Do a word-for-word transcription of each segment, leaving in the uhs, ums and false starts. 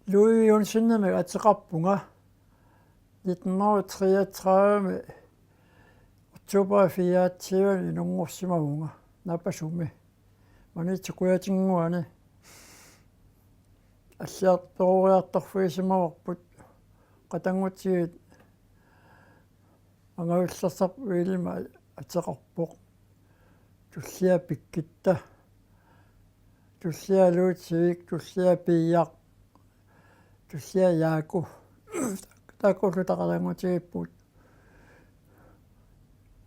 Louis Johnsenimik ateqarpunga. Nitten hundrede og treogtredive oktober fireogtyve inunngorsimavunga Napasumi. Maniitsoq Kujatinnguani. Alliartooriartorfigisimavarput. Qatanngutigiit angajullersarput Williamik ateqarpoq. Tullia Birgitta. Tullia Ludvig, tullia Piiaq, tullia Jaaku. Taakkuulluta qatanngutigiipput.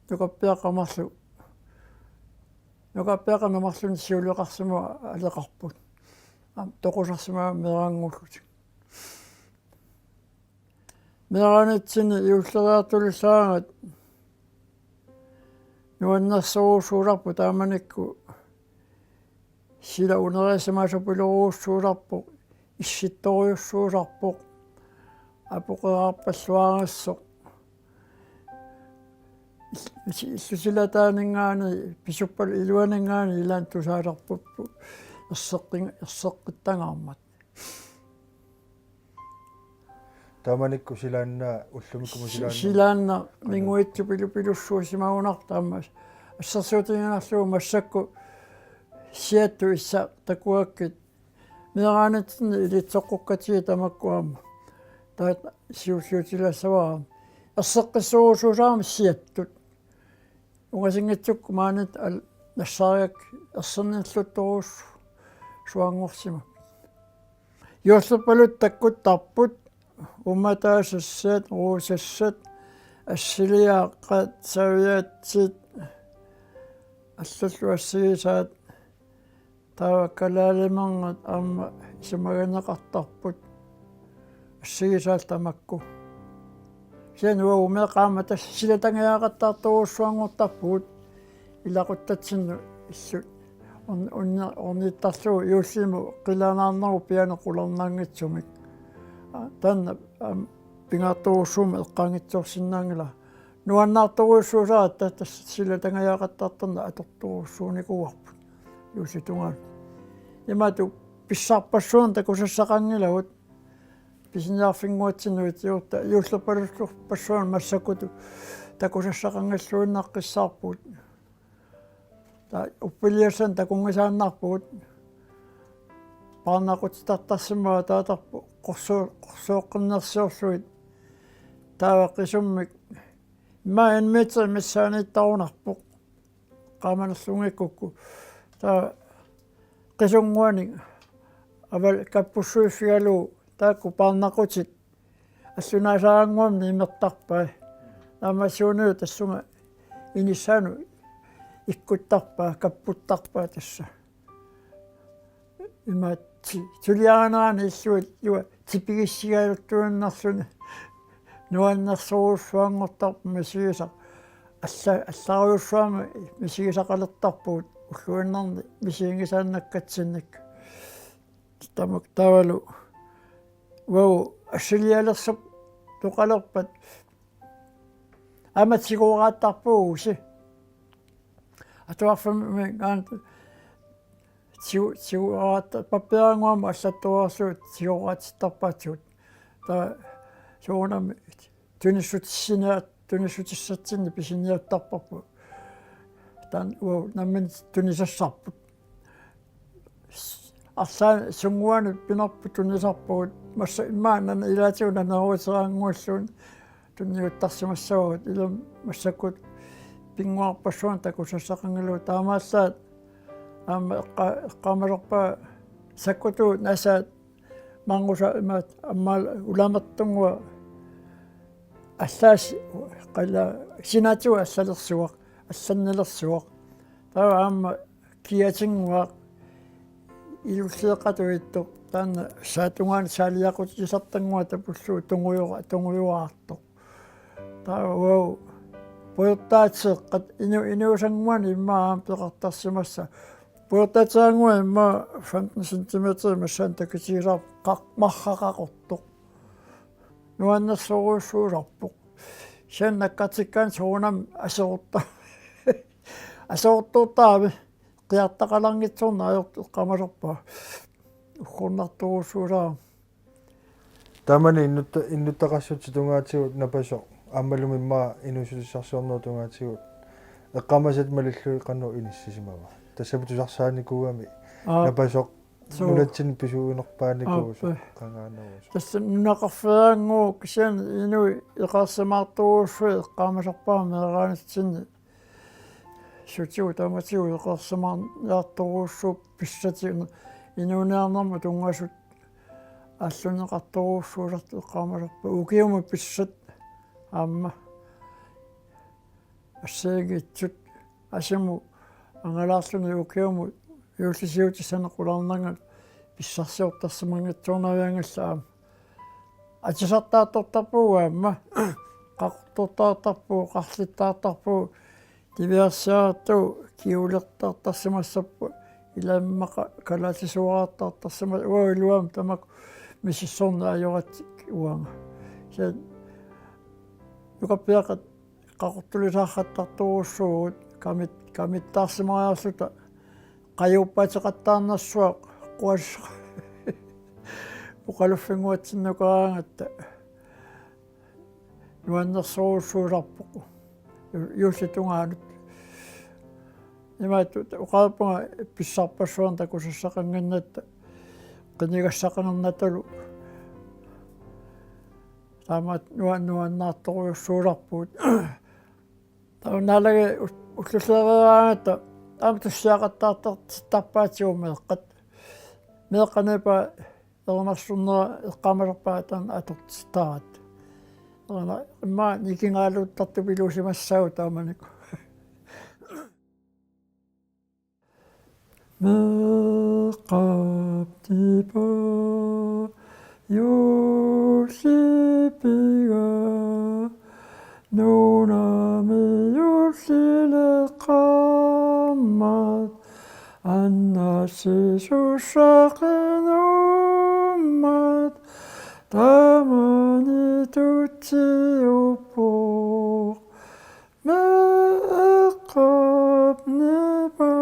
Nukappiaqqat marluk. Nukappiaqqat marlunnik siuleqarsimavoq aleqarput. Aamma toqusarsimavoq meeraanngullutik. Meeraanitsinni juulleriartulillaangat nuannersorujussuusarpoq taamanikkut sila unerisimasupilorujussuusarpoq, issittorujussuusarpoq, apoqerarpalluarissoq. Ill-, illusilataaninngaanniit, pisuppalu iluaninngaanniit ilaanni tusaasarpugut erseqqin-, erseqqittagarmat. Taamanikkut silaannaq, ullumikkut si-, silaannaq. Silaannaq, qanoq, minguitsupilupilussuusimagunarpoq taama. Assersuutigiinnarlugu massakkut siattut issaq takugakkit. Meeraanitsinni ilitsoqqukkatigit tamakku aamma. Taava siulliutilassavara. Erseqqissorujussuusarami siattut. Ungasinngitsukkut maaniittut al-, nassaarigakkit erserniilluttorujussuanngorsimapput. Juullerpaluttukkut takkuttarput, uummataassaat, ruusassat, assiliaaqqat, saviatsit, allallu assigisaat, taava kalaalimerngit aamma isumagineqartarput. Assigisaat tamakku. Kisianni uagut meeqqat aamma tassa silatangajaqattaartorujussuanngortarpugut ilaquttatsinnut illut. Orn-, orn-, ornittarlugu juullimut qilanaarnerup pianeq qularnanngitsumik. Aa, taanna, aamma, pingaartorujussuummat eqqaanngitsoorsinnaanngilaq. Nuannaartorujussuusaratta tassa silatangajaqattaartarneq atortorujussuunikuuarput. Juullitungaanut. Imatut pissarpassuarnik takusassaqanngilagut. Pisiniarfinnguatsinnut itiuutta juullerpaluttorpassuarnik massakkutut takusassaqanngilluinnaqqissaarpugut. Taava uppiliassanik takunngisaannarpugut. Paarnaqutitartarsimavoq taava taarput qorsoo-, qorsooqqinnersiorlugit. Taava qisummik. Immaqa en meter missaaniittarunarpoq. Qaamanerlunngikkukku. Taava qisunnguanik aval kappussuiffigalugu taakku paarnaqutit allunaasaraannguamik imertarpai. Naammassiunilu tassunga inissaanut ikkuttarpai, kapputtarpai tassa. Imaatsi, suliarinerani illuat, illuat tipigissigaluttuinnarluni. Nuannersorujussuanngortarpoq misigisaq. Alla-, allarujussuarmik misigisaqalertarpugut ulluinnarni misiginngisaannakkatsinnik. Tamakku taavalu. Uagut assilialersortoqalerpat aamma tigooraattarpugut. Atuarfimmi aamma tigu-, tigooraattar-, pappiarannguamut allattuarsuut tigooraatittarpaatigut. Taava soorunami tunissutissiniar-, tunissutissatsinnik pisiniuttarparput. Taanna uagut nammineq tunisassarput. Arlaannik sunnguanut pinerput tunisarpugut. Massa immaqa nana-, ilaatigut naneruutereernguilluunniit tuniuttarsimassavagut. Ilumut massakkut pinnguarpassuarnik takusassaqanngilagut. Taamaallaat aamma eqqa-, eqqaamalerpaa sakkutuut nasaat manngusa imaat aamma ulamertunngua allaas qala sinaatigut allalersuaq, allannilersuaq. Taava aamma kiatinnguaq ilulleeqqatuittoq taanna saatungaani saaliaqutisartannguaq tapullugu tungujora-, tungujoraartoq. Taava uagut pujortaateeqqat inu-, inuusannguani immaqa aamma peqartarsimassa. Pujortaateerannguaq immaqa femten centimeter massakkut takitigisarput qaq-, marraq qaqortoq. Nuannersorujussuusarpoq. Kisianni nakkartikkaanni soorunami aserorta-, aserortoortarami qiartaqalanngitsoorneq ajortoq eqqaamasarpaa. Uggornartorujussuusarami. Taamani innutta-, innuttaqassutsit tungaatigut napasoq aammalumi immaqa inuussutissarsiornerup tungaatigut eqqaamasat malillugit qanoq inissisimava? Tassami tusarsaanikuugami Aap. napasoq Suu. nunatsinni pisuunerpaanikuusoq Aap. qangaanarusoq. Tassa nunaqarfeeraannguaq kisianni inuit eqeersimaartorujussuit eqqaamasarpara meeraanitsinni sutigut tamatigut eqeersimaarniartorujussuupput pissatsinni inuuniarnermut tunngasut aallunneqartorujussuusartut eqqaamasarput ukiumut pissat aamma assigiinngitsut asimut angalaarluni ukiumut juullisiutissanik qularnanngilaq pissarsiortarsimanngitsoornavianngillat aamma. Atisartaartortarpugut aamma. Qaqortortaartarpugut, qarlittaartarpugut, tiviarsiartugut, kjolertartarsimassapput, ila immaqa kalaallisuarartartarsimassapput, uagut iluamik tamakku misissorneq ajoratsigu uanga. Kisianni nukappiaqqat qaqortulisaartartorujussuuvugut kamit-, kamittaarsimariarluta qajuuppaateqattaarnersuaq quas-, oqaluffinnguatsinnukaraangatta nuannersorujussuusarpoq ju-, juulli tungaanut. Imaattoq oqarpunga pissarpassuarnik takusassaqannginnatta qinigassaqarnatalu taamaat nua-, nuannaartorujussuusarpugut. Taava naalagaq u-, ulluleereeraangatta aamma tussiaqattaartartippaatigut meeqqat. Meeqqanipaa erinarsornera eqqaamasarpara taanna atortittaraat. Taanna immaqa nikingaaluuttartupiluusimassaagut taamanikkut. Meeqqap nipaa juullipiga nunami juullileqqaammat annassisussaqinummat taamani tutsiuppoq. Meeqqap nipaa.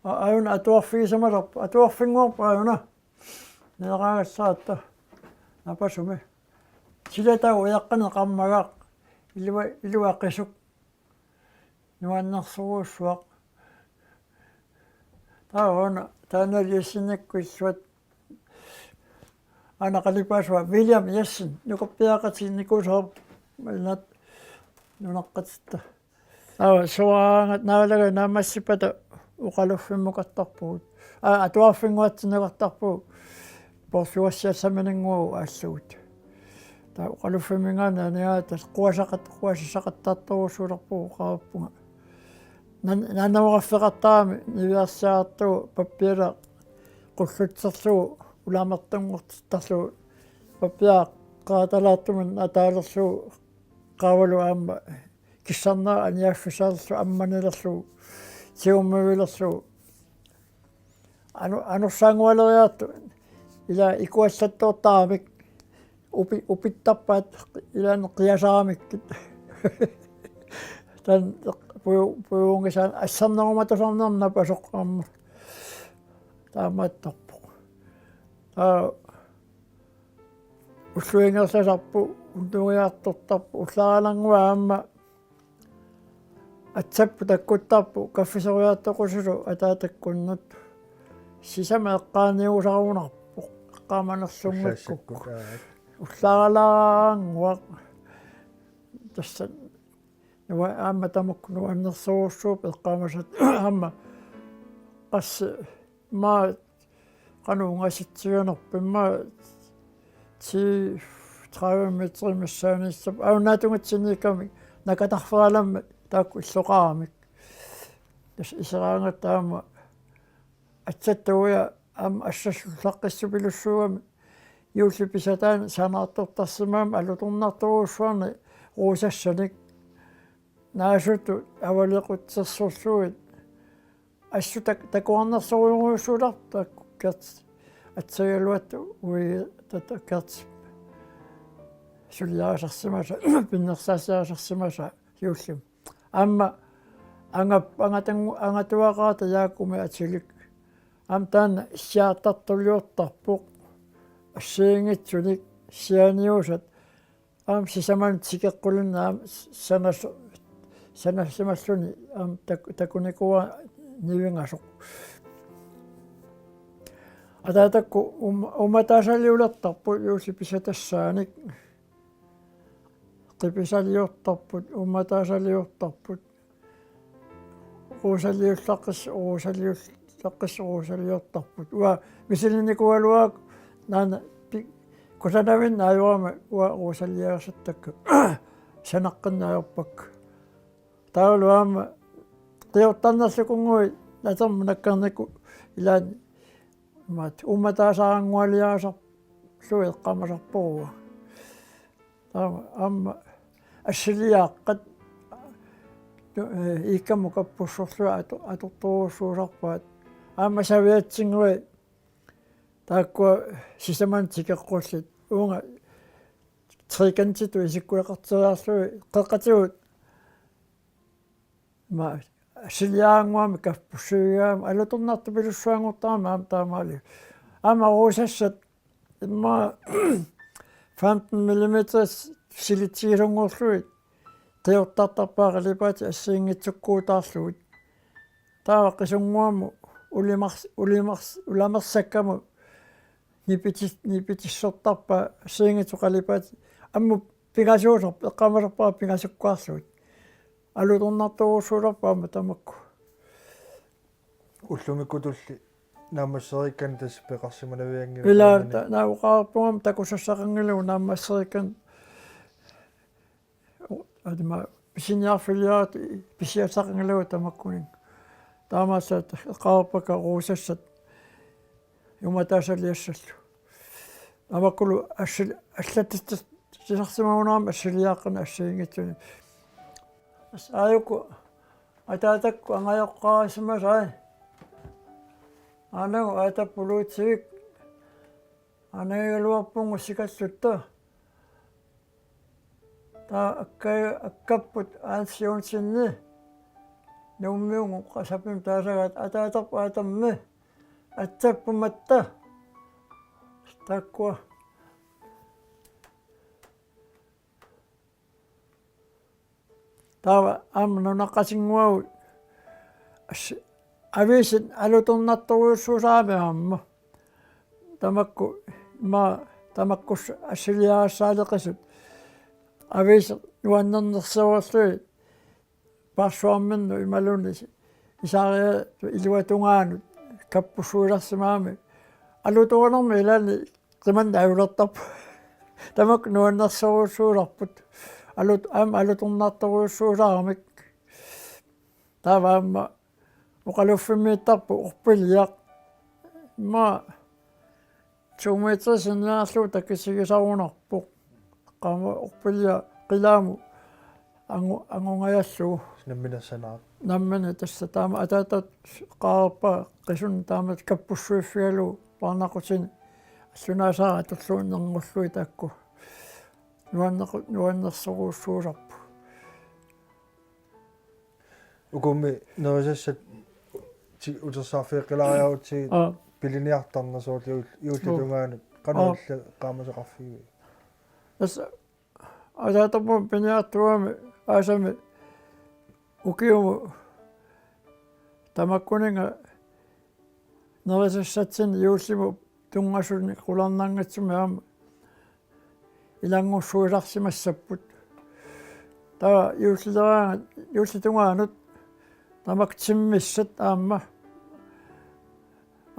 A-, aajuna atuarfigisimasarpoq, atuarfinnguarpoq aajuna. Neeraagassaarta. Napasumi. Silataavoq ujaqqaneq qammagaq. Ilua-, iluaqisuk. Nuannersorujussuaq. Taava una, taanna Jessenikkut illuat. Aana qalipaasua William Jessen, nukappiaqqatiginikuusarput, imaat nunaqqatitta. Taava soraangat naalagaq naammassippata oqaluffimmukartarpugut. Aa, atuarfinnguatsinnukartarpugut. Poorsuassiassamininnguagut aallugit. Taava oqaluffimminngaanniit anigaata quasaqat-, quasissaqattaartorujussuulerpugut oqarpunga. Nan-, nanorarfeqartarami niviarsiartugut pappiala qullutserlugu ulamertunngortittarlugu pappiala qaatalaartumik ataalerlugu qaavalu aamma kissarnera aniaffissaarlugu ammanilerlugu tigummivilerlugu anu-, anorsaanngualeriartut ila ikuallattoortaramik upi-, upittarpaat ilaanni qiasaramikkit. Taanna puju-, pujunngisaannaat assarnerumatusarnermik napasoq aamma. Taamaattarpoq. Taava ulluinngerlasarput, unnuiartortarput, ullaaralannguaq aamma. Atsapput takkuttarput, kaffisoriartoqqusilu ataatakkunnut. Sisamat eqqaaniusarunarpoq, eqqaamanerlunngikkukku. Ullaassakkut, aa. Ullaaralaannguaq. Tassa, nua-, aamma tamakku nuannersorujussuupput eqqaamasat aamma qassi maa qanoq ungasitsiginerput immaqa ti, tredive meteri missaaniissapput. Aajuna tungutsinniikkami nakatarfeeralammi taakku illoqaramik. Tassa iseraangatta aamma atsattuuja aamma assallullaqqissupilussuugami juullip pisataani sanaartortarsimagami alutornartorujussuarnik ruusassanik naasutut avalequtsersorlugit. Assut tak-, takuarnersorujussuularput taakku kertit. Atsagaluattut uiga tata kertit. Suliarisarsimasaat, pinnersaasiarisarsimasaat juullimi. Aamma angap-, angatanngu-, angatuaqarata Jaakumi atilik. Aamma taanna issiaattartuliortarpoq assigiinngitsunik sianiusat aamma sisamanut tikeqqulinnik aamma sanas-, sanasimalluni aamma tak-, takunikuuara nivingasoq. Ataatakkut um-, uumataasaliulertarput juulli pisatassaanik. Qipisaliortarput, uumataasaliortarput. Ruusaliullaqqis-, ruusaliullaqqis-, ruusaliortarput. Uanga misilinnikuugaluarukku naana pi-, kusanavinneq ajorama uanga ruusaliaasattakka sanaqqinneq ajorpakka. Taavalu aamma qiortarnerlukunnguit natermut nakkarnikut ilaanni imaattoq uummataasaaranngualiaasarlugit eqqaamasarpara uanga. Taava aamma assiliaaqqat, eh, iikkamut kappussorlugit ato-, atortorujussuusarpaat. Aamma saviatsinngui taakkua sisamanut tikeqqullit. Uunga trekantitut isikkuleqarteriarlugit qeqqatigut ima assiliaannguamik kappussuigaamik alutornartupilussuanngortarami aamma taamaaliorluni. Aamma ruusassat immaqa femten millimeter silitsigisunngorlugit qiortartarpaat qalipaatit assigiinngitsukkuutaarlugit. Taava qisunnguamut ulimars-, ulimars-, ulamersakkamut nipitis-, nipitissortarpaat assigiinngitsut qalipaatit. Ammut pingasuusarput, eqqaamasarpara pingasukkaarlugit. Alutornartorujussuusarput aamma tamakku. Ullumikkutulli naammassereerikkanik tassa peqarsimanavianngilaq. Ilaa taamani ta-, naa oqarpunga aamma takusassaqanngilagut naammassereerikkanik. Atima pisiniarfiliaat pisiassaqanngilagut tamakkuninnga. Taamaassaaq eqqaavarpakka ruusassat uumataasaliassallu. Tamakkulu assil-, allatitsis-, tisarsimagunarami assiliaaqqanik assigiinngitsunik. Tassa aajuku ataatakkut angajoqqaarisimasai. Aanagu aatappuluutsivik. Aanagigaluarpunga sikallutta. Taava akka-, akkapput Hans Johnsenni Nuummiunngooq Qasapimmi taasagaat ataatarput Atammi atsapput Matta. Taakkua. Taava aamma nunaqqatinnguagut as-, aviisit alutornartorujussuusarami aamma. Tamakku, ima, tamakku assiliagassaaleqisut. Aviisit nuannernersiorlugit paarsuarminnut imaluunniit isaariaatut iluatungaanut kappussuilersimagami. Alutorinermi ilaanni qimanneq ajulertarput. Tamakku nuannersorujussuusarput. Alut-, aamma alutornartorujussuusaramik. Taava aamma oqaluffimmiittarput orpiliaq. Ima to meter sinniarlugu takitigisarunarpoq. Qaama orpiliaq qilaamut angu-, angungajallugu. Nammineq sanaaq. Nammineq tassa taama ataatat eqqaavarpaa qisunnik taamatut kappussuiffigalugu paarnaqutini allunaasaara atorlugu nerngorlugit taakku. Nuannequ-, nuannersorujussuusarput. Ukummi nerisassat ti-, utersaarfigeqqilaariarutsigit. Aa. Piliniartarneq soorlu juul-, juullip Joo. tungaanut qanoq Aa. illa eqqaamasaqarfigiviuk? Tassa ataatarput piniartuugami aasami ukiumut tamakkuninnga nerisassatsinni juullimut tunngasunik qularnanngitsumik aamma ilanngussuisarsimassapput. Taava juullileraangat, juullip tungaanut tamakku timmissat aamma.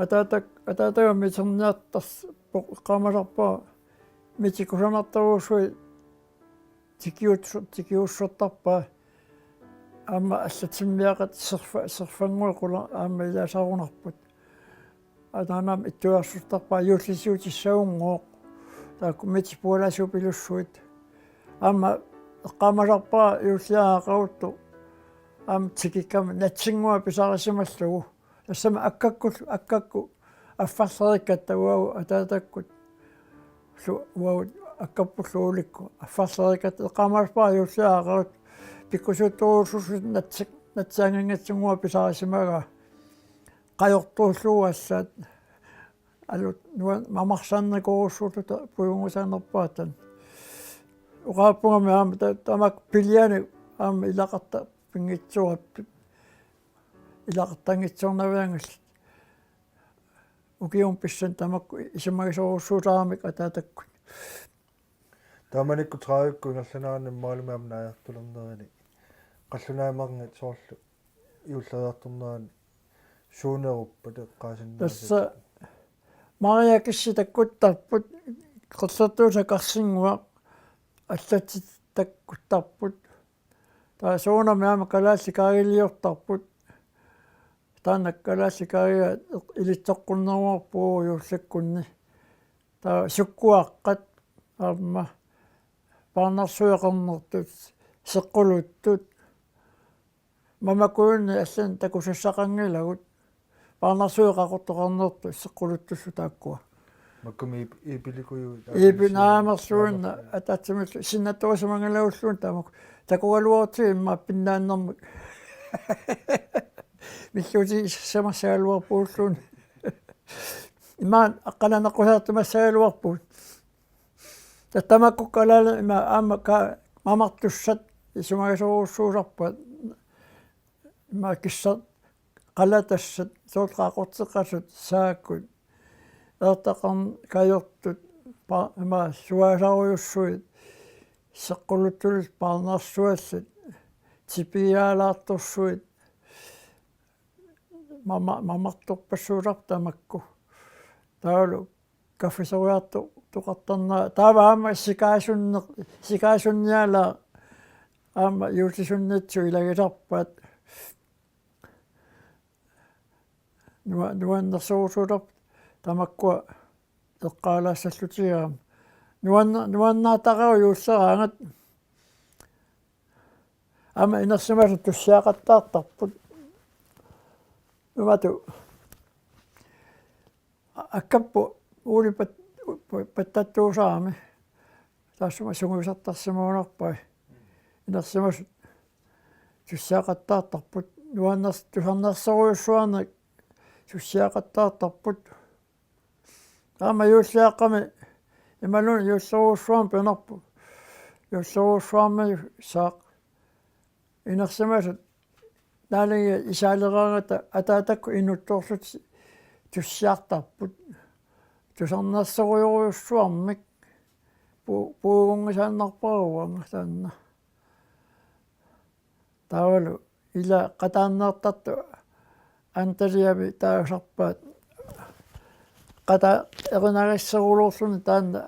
Ataatak-, ataatagami miterniartarpoq eqqaamasarpara mitit kusanartorujussuit tikiuts-, tikiussortarpai. Aamma allat timmiaqatit serfa-, serfannguit qula-, aamma ilaasarunarput. Ataanama ittuarsortarpaa juullisiutissagooq. Taakku mitit pualasupilussuit. Aamma eqqaamasarpara juulliaraq aqaguttoq. Aamma tikikkama natsinngua pisarisimallugu. Tassami akkakkut, akkakkut affarlerikkatta uagut ataatakkut. Su-, uagut akkappullu uulikkut affarlerikkatta eqqaamasarpara juulliaraq aqaguttoq. Pikkusuttorujussuusut natsi-, natsianginngitsunngua pisarisimagaa. qajortuullugu allaat alu nuan mamarsaannakorussuulluta puigunngisaannarpaat. Oqaappungami aamma ta-, tamakku piliani aamma ilaqartarpinngitsoorput, ilaqartanngitsoornavianngillat. Ukiumut pissanni tamakku isumagisorujussuusaramik ataatakkut. Taamanikkut tredivekkut ingerlanerani immaqalumi aamma naajartulernerani qallunaamerngit soorlu juulleriartornerani suuneruppat eqqaasinnaasat? Tassa Maria Kissi takkuttarput, Qerlertuup Sakarsinnguaq allatsit takkuttarput. Taava suunami aamma kalaallit kaagiliortarput. Taanna kalaallit kaagiat ilitsoqqunneruarput juullakkunni. Taava sukkuaqqat aamma paarnarsueqarnertut, seqquluttut, mamakujunni allanik takusassaqanngilagut. Paarnarsueqartoqarnertut seqquluttullu taakkua. Makkumi iip-, iipilikujuit Iipinaamersuunna ataatsimillu sinnattuusimanngilagut tamakku. Takugaluarutsigit immaqa pinnaannermik. Milluuti samassagaluarpugulluunniit. Imaat aqqaneq-aqqaneq-qusaartumassagaluarpugut. Taava tamakku kalaallit ima aamma ka-, mamartussat isumagisorujussuusarpaat. Ima kissat qalatassat, soorlu qaqorteqasut, saakkut, eertaqarn-, kajortut, pa-, ima suaasarujussuit, seqquluttullu paarnarsuallit, tipigialaartorsuit, mama-, mamartorpassuusarput tamakku. Taavalu kaffisoriartoqartarnera. Taava aamma sikaasunneq-, sikaasunnialaaq aamma juullisunniitsoq ilagisarpaat. Nua-, nuannersorujussuusarput tamakkua eqqaalaassallutigaat. Nuanna-, nuannaartaqaaq juulleraangat. Aamma inersimasut tussiaqattaartarput. Numatut. Akkapput uuli pat-, pattattuusarami. Taassuma sungiusartarsimagunarpai. Inersimasut tussiaqattaartarput. Nuanners-, tusarnersorujussuarnik tussiaqattaartarput. Taama juulliaqqami imaluunniit juullerujussuarmik pinerpoq. Juullerujussuarmiussaaq. Inersimasut naalagiat isaaleraangata ataatakkut inuttorlutik tussiartarput. Tusarnersorujorujussuarmik pu-, puigunngisaannarpara uanga taanna. Taavalu ila qataanneertartut Antaliami taasarpaat qata-, erinarissaruluorluni taanna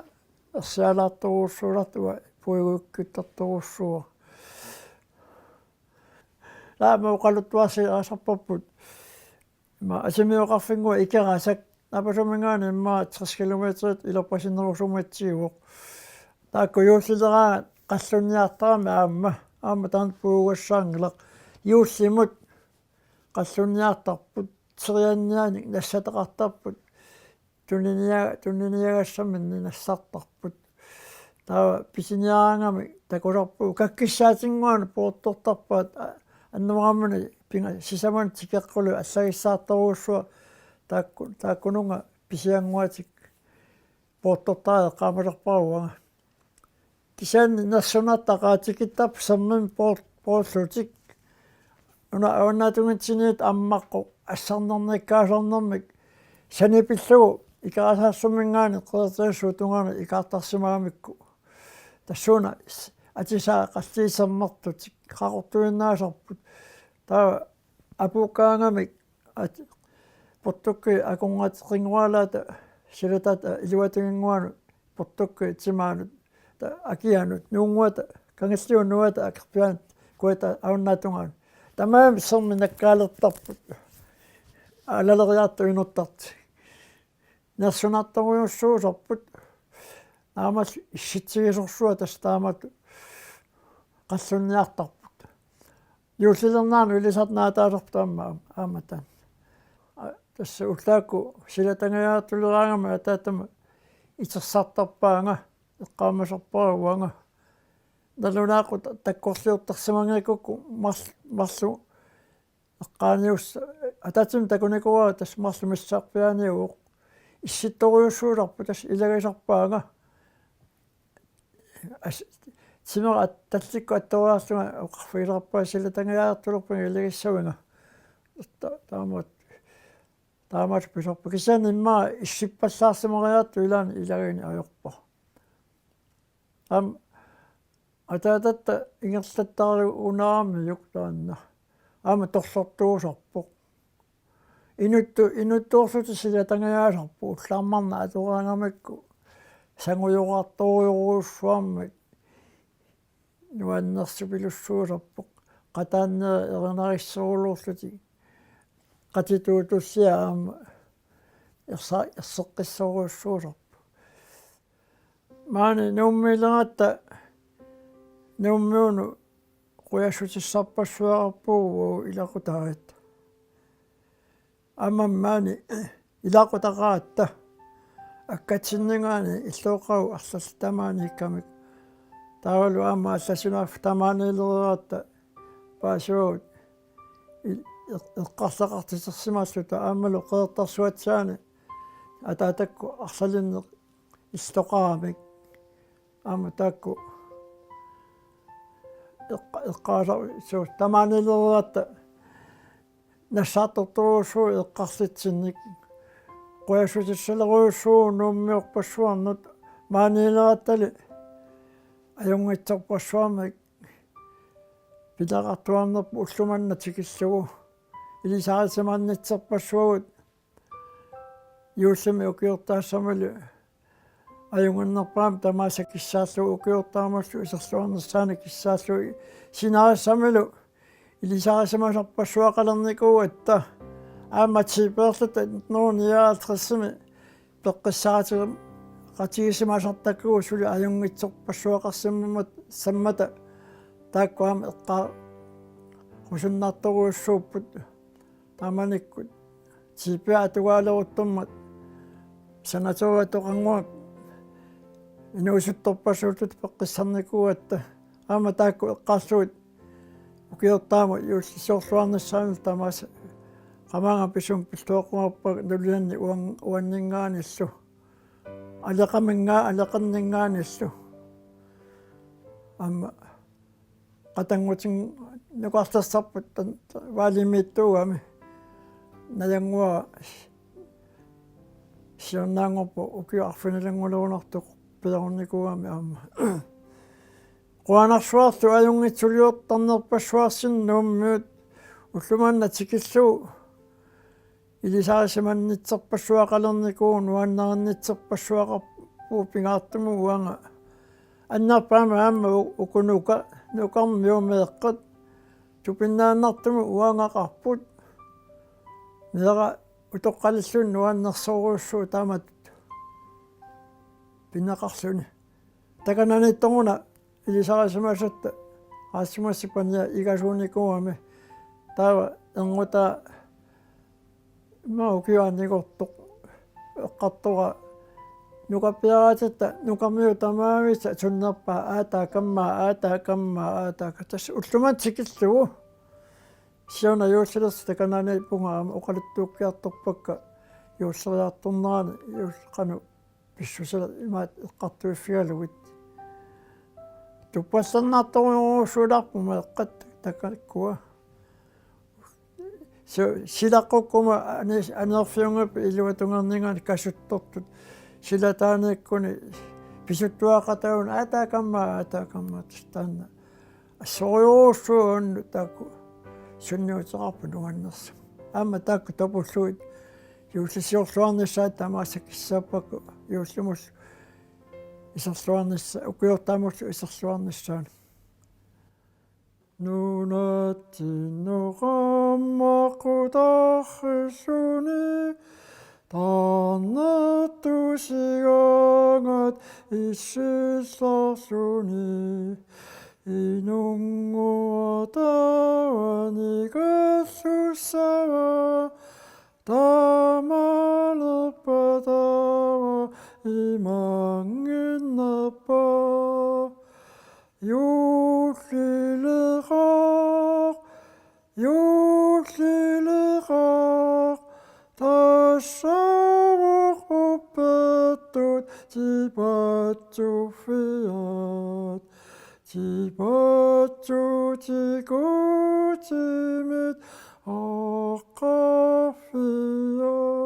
ersialaartorujussuulartut, uanga puigukkittartorujussuuara. Taama oqaluttuarsiaasarparput. Ima Asimioqarfinnguaq Ikerasak, Napasuminngaanniit immaqa tres kilometerit ilerpasinnerusumatsiuvoq. Taakku juullileraangat qallunniartaramik aamma, aamma taanna puigugassaanngilaq. Juullimut qallunniartarput, teriannianik nassataqartarput, tuninia-, tuniniagassaminnik nassartarput. Taava pisiniaraangamik takusarpugut kakkissaatinnguanik poortortarpaat, a-, annermannit pinga sisamani tikeqqullugu allagissaartorujussuaq taakku-, taakkununnga pisiannguatik poortortariaqarpara uanga. Kisianni nersunartaqaat tikittarput sermimik poor-, poorlutik. Una avannaatungitsinniit ammaqqoq assarnernikkaasarnermik saniit pillugu Ikerasaarsuminngaanniit Qeqertarsuup tungaanut ikaartarsimagamikku. Tassuuna s-, atisaat qalliit sermertutik qaqortuinnaasarput. Taava apuukkaangamik at-, portukkit akorngateqinngoralaata silataata iluatiginnguanut portukkit timaanut, ta-, akianut, nuunnguata, kangilliup nuuata akerpiaanut, kuata avannaatungaanut. Tamarmik sermit nakkaalertarput. Alaleriartut inortartik. Nersunartorujussuusarput. Naammallu issitsigisorsuaq tassa taamatut qallunniartarput. Juullilernerani ilisartut naataasarput aamma, aamma taanna. A, tassa ullaakkut silatangajaartuleraangama ataatama itersartarpaanga, eqqaamasarpara uanga. Nalunaaquttaq takkorliortarsimanngikkukku marl-, marluk eqqaanius-, Ataatsimut takunikuuara tassa marluk missaarpiaaniuvoq. Issittorujussuusarpoq tassa ilagisarpaanga. As-, timera at-, tallikkut attoriarlunga oqarfigilerpara silatangajaartulerpunga ilagissavinga. Ta-, taamaat, taamaat pisarpoq. Kisianni immaqa issippallaarsimariartoq ilaanni ilagiinnaq ajorpara. Aamma ataatatta ingerlattarujuunaaramiuk taanna. Aamma torlortuusarpoq. Inuttu-, inuttuursutut silatangajaasarpoq ullaarmarna atoraangamikku sangujoraartorujorujussuarmik nuannersupilussuusarpoq. Qataannerit erinarissorujussuullutik. Qatituut tulliat aamma ersa-, erseqqissorujussuusarput. Maani Nuummiileratta Nuummiunut qujassutissarpassuaqarpugut ilaqutariit. Aamma maani ilaqutaqaratta Akkatsinninngaanniit illoqarpoq arlallit tamaaniikkamik. Taavalu aamma allasunaaffik tamaaniilereeratta paasivagut i-, eq-, eqqarleqartitersimalluta aammalu Qeqertarsuatsiaani ataatakkut arlalinneq illoqaramik. Aamma taakku eqqa-, eqqaasa-, suu, tamaaniilereeratta nassaartortorujussuuvoq eqqarlitsinnik. Qujassutissalerujussuuvoq Nuummiorpassuarnut maaniilerattali ajunngitsorpassuarmik pileqartuarnerput ulloq manna tikillugu. Ilisarisimannitserpassuagut juullimi ukiortaassamilu ajunnginnerpaamik tamaasa kissaallugu ukiortaamallu iserluarnissaanik kissaallugu sinaassamilu ilisarisimasarpassuaqalernikuugatta aamma tiipeerluta nitten hundrede nioghalvtredsimi peqqissaatigeqatigisimasartakkagut suli ajunngitsorpassuaqarsimmammat sammata taakku aamma eqqaarusunnartorujussuupput. Taamanikkut tiipiat atugaaleruttormat sanatoriap toqannguaq inuusuttorpassuulluta peqqissarnikuugatta aamma taakku eqqarlugit ukiortaamut juullisiorluarnissaanut tamaasa qamaanga pisumik pilluaqqungaarpara nulianni uan-, uanninngaanniillu. Aleqaminngaa-, aleqanninngaanniillu. Aamma qatanngutinngorluartarput tan-, tan-, valimiittuugami. Najannguara siornaanngorpoq ukiut arfinilinngorluartoq piareernikuugami aamma. Qujanarsuarlu ajunngitsuliortarnerpassuarsinni Nuummiut ulloq manna tikillugu ilisarisimannitserpassuaqalernikuuvoq nuannarinnitserpassuaqarpugut pingaartumik uanga. Annerpaamik aamma u-, uku nuka-, nukarmiut meeqqat tupinnaannartumik uangaqarput. Meeraq utoqqalilluni nuannersorujussuuvoq taamatut pineqarluni. Takananiittoruna ilisarisimasatta Rasmus Pania igasuunikuugami taava erngutaa ima ukiuaannigortoq eqqartoraa nukapiaraatitta nukarmiut tamaavisa tunnerpaat aataa kammaa, aataa kammaa, aataa ka-, tassa ulloq manna tikillugu. Siorna juullilersoq takananiippunga aamma oqaluttuukkiartorpakka juulleriartornerani juul-, qanoq pissusileq imaat eqqartuiffigalugit. Tuppallernartorujussuularput meeqqat taakkua. Su-, silaqqukkuma ani-, aneerfiunngippat iluatungerninngaanniit kasuttortut. Silataaniikkuni pisuttuaqataagut aataa kammaa, aataa kammaa tassa taanna. Assorujussuaq unnuk taakku sunniuteqarput nuannersut. Aamma taakku tapullugit juullisiorluarnissaat tamaasa kissaappakka juullimullu iserluarnissa-, ukiortaamullu iserluarnissaanut. Nunatsinnukarama qutarrilluni taarnertusigaangat issillarluni. Inunnguaq taavani kallussava taamalerpaa taava imaannginnerpaa. Juullileqaaq, juullileqaaq. Saavoq uppeertut tipaatsuuffiat, tipaatsuutikuutimit aaqqarfiat.